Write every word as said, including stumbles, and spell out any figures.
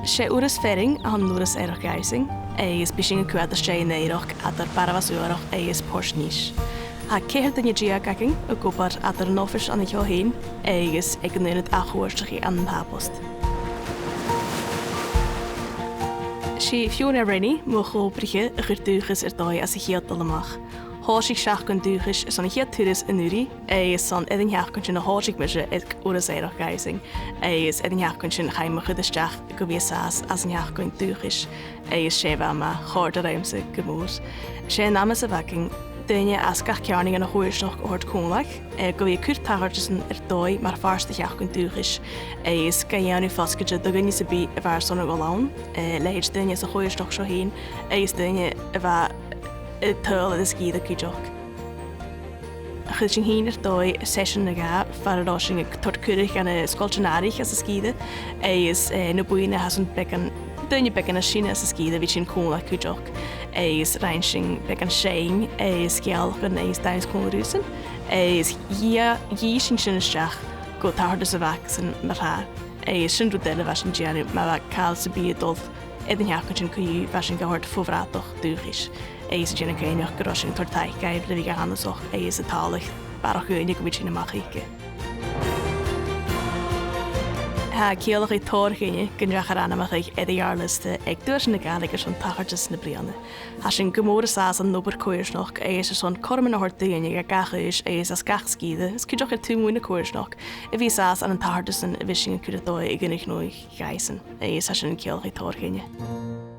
'S e Urras Fearainn a th' ann an Urras Oighreachd Gàirdean, agus bidh sinn a' coimhead às dèidh an oighreachd eadar Barabhas Ùrach agus Port Nis. Tha ceithir duine deug againn ag obair eadar an oifis ann an seo fhèin agus aig an aonad ath-chuairteachaidh ann an Tàbast. 'S i Fiona Rennie, mo cho-obraiche, a chuir dùthchas air dòigh anns a' chiad dol a-mach. Thòisich seachdain dùthchais airson a' chiad turas an-uiridh, agus 's ann air an t-seachdain sin a thòisich mise aig Urras Oighreachd Gàirdean, agus air an t-seachdain sin chaidh mo chuid a-steach gu bhith an sàs anns an t-seachdain dùthchais, agus 's e a bha math, chòrd e riumsa gu mòr. 'S e an amas a bh' againn daoine às gach ceàrnaidh dhen a' choimhearsnachd a thoirt còmhla, eh, gu bhith a' cur tachartasan air dòigh mar phàirt de sheachdain dùthchais, agus ga dhèanamh fosgailte do dhuine sam bith a bha airson a dhol ann, eh, leithid daoine às a' choimhearsnachd seo fhèin, agus daoine a bha, eh, a' tadhal air an sgìre cuideachd. Chuir sinn fhìn air dòigh seisean no dhà far an robh sinn a' toirt cuireadh dha na sgoiltean-àraich anns an sgìre, agus, eh, na buidhnean a tha sin beagan, daoine beagan nas sine anns an sgìre, bha sinn còmhla cuideachd, agus rinn sinn beagan seinn, agus sgeulachdan, agus dannsa còmhla riuthasan, agus dhì-, dhìth sinn sin a-steach gu tachartasan a bh' acasan mar-thà, agus sin rud eile a bha sinn a' dèanamh, ma bha càil sam bith a' dol air an t-seachdain sin co-dhiù, bha sinn ga thoirt fo bhratach dùthchais, agus a' dèanamh cinnteach gun robh sinn a' toirt taic dhaibh le bhith gu h-annasach agus a' tàladh barrachd dhaoine gum bi sinn a-mach thuca. Tha e a' ciallachadh tòrr dhuinne gun deach ar ainmeachadh air a' gheàrr-liosta aig Duaisean na Gàidhlig airson tachartas na bliadhna. Tha sinn gu mòr an sàs ann an obair coimhearsnachd agus airson cothroman a thoirt do dhaoine de gach aois agus às gach sgìre, is cuideachd air taobh a-muigh na coimhearsnachd, a bhith an sàs ann an tachartasan a bhios sinn a' cur air dòigh a dh'aonaicheas dhaibhsan, agus tha sin a' ciallachadh tòrr dhuinne.